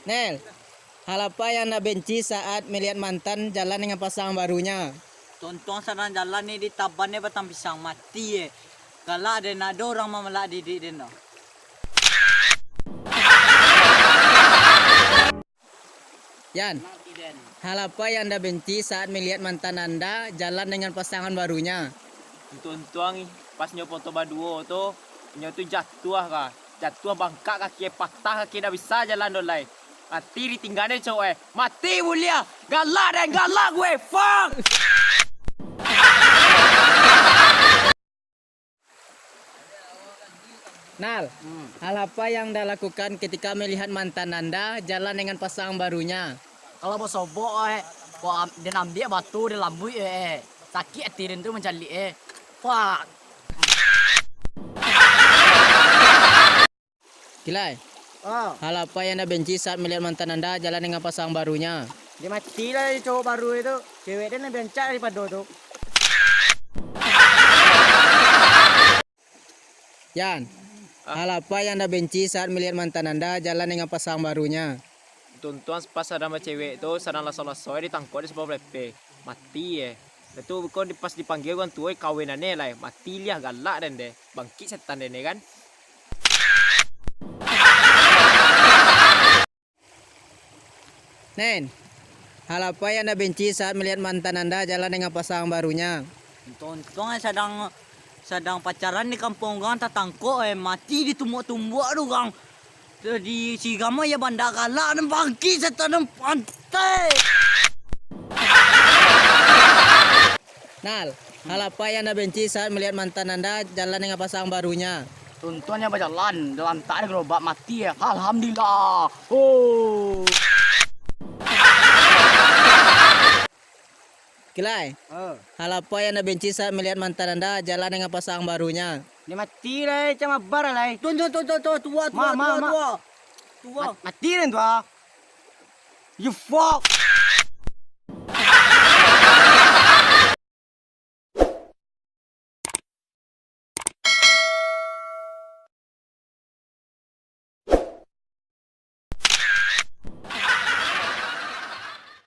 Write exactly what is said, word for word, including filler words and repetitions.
Nel, hal apa yang anda benci saat melihat mantan jalan dengan pasangan barunya? Tontuang sadang jalan ni, ditaban ni batang pisang, mati eh. Galak den, ado urang mamalak didik den tu. Yan, hal apa yang anda benci saat melihat mantan anda jalan dengan pasangan barunya? Untuang-untuang ih, pas nyo foto baduo tu, inyo tu jatuah ka. Jatuah bangkak kaki, patah kaki, ndak bisa jalan doh lai. Mati ditinggaan dek cowok eh. Mati buliah. Galak den, galak gue. Fuck. Nal, hal apa yang anda lakukan ketika melihat mantan anda jalan dengan pasangan barunya? Kalau basobok eh, kok am-, den ambiak batu, den lambuik eh, eh. Sakik ati den tu mancaliak eh. Fuck. Kilai, hal apa yang anda benci saat melihat mantan anda jalan dengan pasangan barunya? Dia mati lah cowok baru itu. Cewek dia lebih rancak daripada tu. Yan, hal apa yang anda benci saat melihat mantan anda jalan dengan pasangan barunya? Tuntuang pas sadang bacewek tu, sadang laso-laso, ditangkok dek sapuluah pelepe. Mati eh. Dah tu, kok di, pas dipanggia urang tuo, kawinan eh lai. Mati liah, galak den deh. Bangkik setan den deh kan. Nen, hal apa yang anda benci saat melihat mantan anda jalan dengan pasangan barunya? Untuang-untuang sadang, sadang pacaran di kampuang urang, tatangkok eh, mati ditumbuak-tumbuak tu urang. Di sigamak ya banda galak, nan bangkik setan, nan pantai. Nal, hal apa yang anda benci saat melihat mantan anda jalan dengan pasangan barunya? Tuntuannya bajalan, dalam tak ada gerobak, mati ya. Alhamdulillah. Oh. Kilai, hal apa yang anda benci saat melihat mantan anda jalan dengan pasangan barunya? Dia mati lah, eh, macam abar lah, eh. Tuan, tuan, tuan, tuan, tuan, tua, tua, Ma, ma, tua, ma. Tua. Tua. Mat-, mati lah, tua. You fuck.